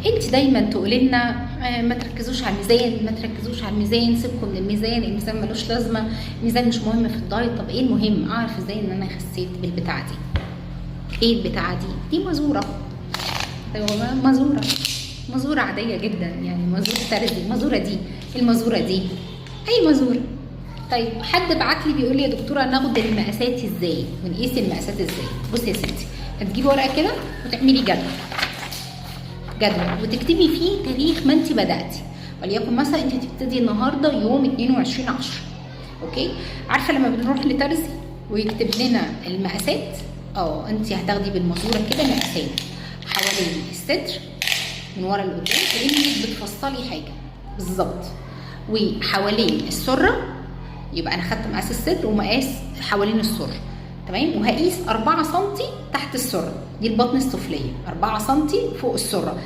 انت دايما تقولي لنا ما تركزوش على الميزان، ما تركزوش على الميزان، سيبكم من الميزان، الميزان ملوش لازمه، الميزان مش مهم في الدايت. طب ايه المهم؟ اعرف ازاي ان انا خسيت بالبتاعه دي؟ ايه البتاعه دي؟ دي مزوره. ايوه مزوره، مزوره عادية جدا، يعني مزوره ترزي، المزورة دي، المزورة دي، اي مزوره. طيب حد بعت لي بيقول لي يا دكتورة ناخد المقاسات ازاي ونقيس المقاسات ازاي؟ بصي يا ستي، هتجيبي ورقة كده وتعملي جدول، جدول وتكتبي فيه تاريخ ما انت بداتي، وليكن مثلا انت هتبتدي النهارده يوم 22/10. okay، عارفه لما بنروح لترزي ويكتب لنا المقاسات؟ انت هتاخدي بالمزوره كده مقاسات حوالين الصدر من ورا لقدام كانك بتفصلي حاجة بالظبط، وحوالين السره. يبقى انا خدت مقاس الصدر ومقاس حوالين السرة، تمام؟ وهقيس 4 سم تحت السره، دي البطن السفليه، 4 سم فوق السرة.